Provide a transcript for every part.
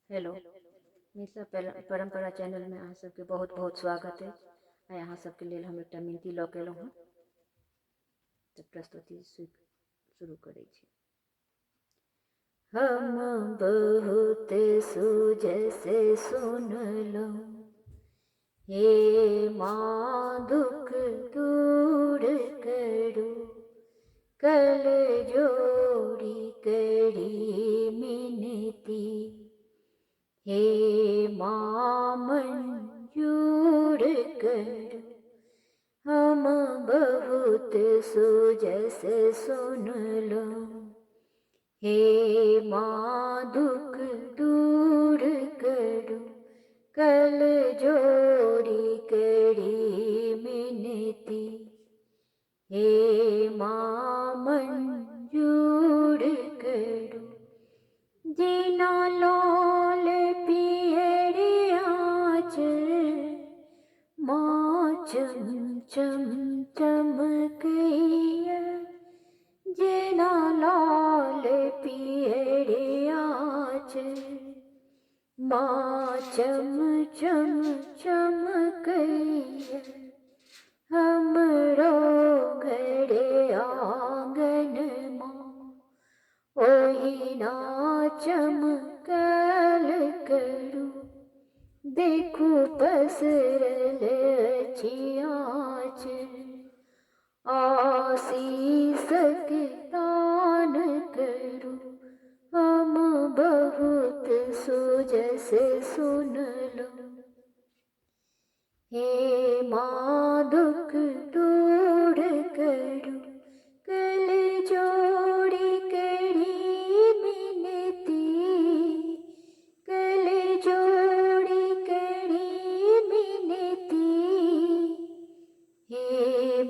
Hello, Mithila परम्परा चैनलमे अहाँ सबके बहुत बहुत स्वागत अछि। आइ अहाँ सबके लेल हम एकटा मिनती लऽ के एलहुँ हँ, तऽ प्रस्तुति शुरू करै छी। हम बहुत सुजस सुनलहुँ, हे माँ दुख दूर करू, कल जोड़ी करी मिनती, हे माँ मंजूर करू। हम बहुत सुजस सुनलहुँ, हे माँ दुख दूर करू, कल जोड़ी करी मिनती, हे माँ मंजूर करू। जेना लाल पियर आँचल माँ चम चम चमकैया, जेना लाल पियर आँचल माँ चम चम चमकैया, हमरो घर आँगन माँ ओहिना चमकल करू। देखू पसरल अछि आँचल, आशीषक दान करू। हम बहुत सुजस सुनलहुँ, हे माँ दुख दूर करू, कल जोड़ी करी मिनती, कल जोड़ी करी मिनती, हे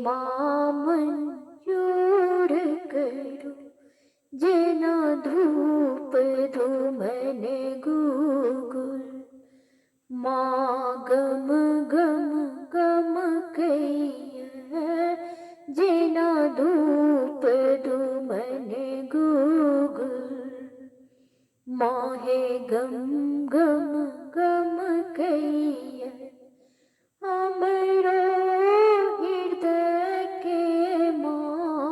माँ मंजूर करू। जेना धूप धूमन गुगुल माँ गम गम गम कैया, जेना धूप धूमन गुगुल माँ हे गम गम गम कैया, हमरो हृदय के माँ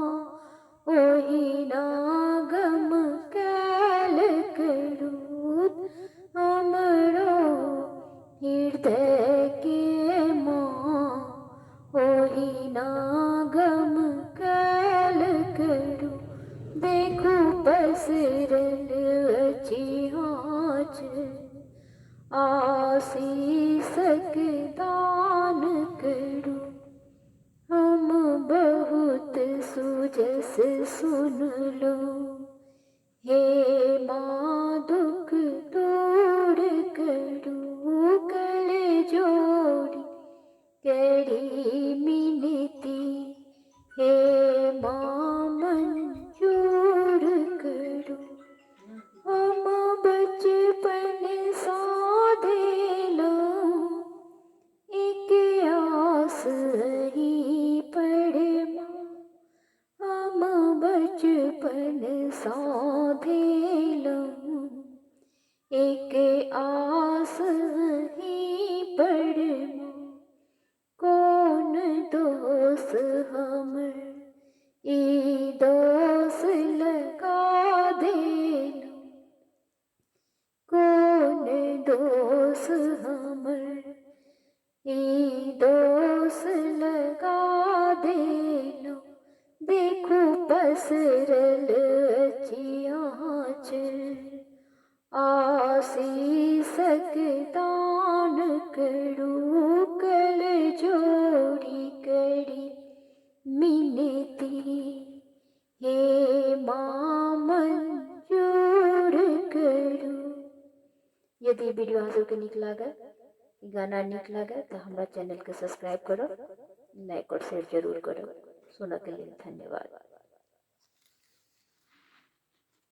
ओहिना गम कैल करू, हमरो हृदय के माँ ओहिना गम कैल करू। देखू पसरल अछि आँच, आशीषक दान करू। हम बहुत सुजस सुनलहुँ, हे माँ दुख दूर करू, कल जोड़ी करी मिनती, हे माँ मंजूर करू। हम बचपन सा देलहुँ एक आस ही पर माँ, हम बचपन सा देलहुँ एक आस ही पर माँ, कोन दोष हमर ई दोष लगा देलहुँ, कोन दोष हमर ई दोष लगा देलहुँ। देखू पसरल अछि आँचल, आशीषक दान करू, कल जोड़ी करी मिनती, हे माँ मंजूर करू। यदि वीडियो अहाँ सबके नीक लागल, ई गाना नीक लागल, तऽ हमरा चैनलके सब्सक्राइब करब, लाइक और शेयर जरूर करब। सुनऽके लेल धन्यवाद।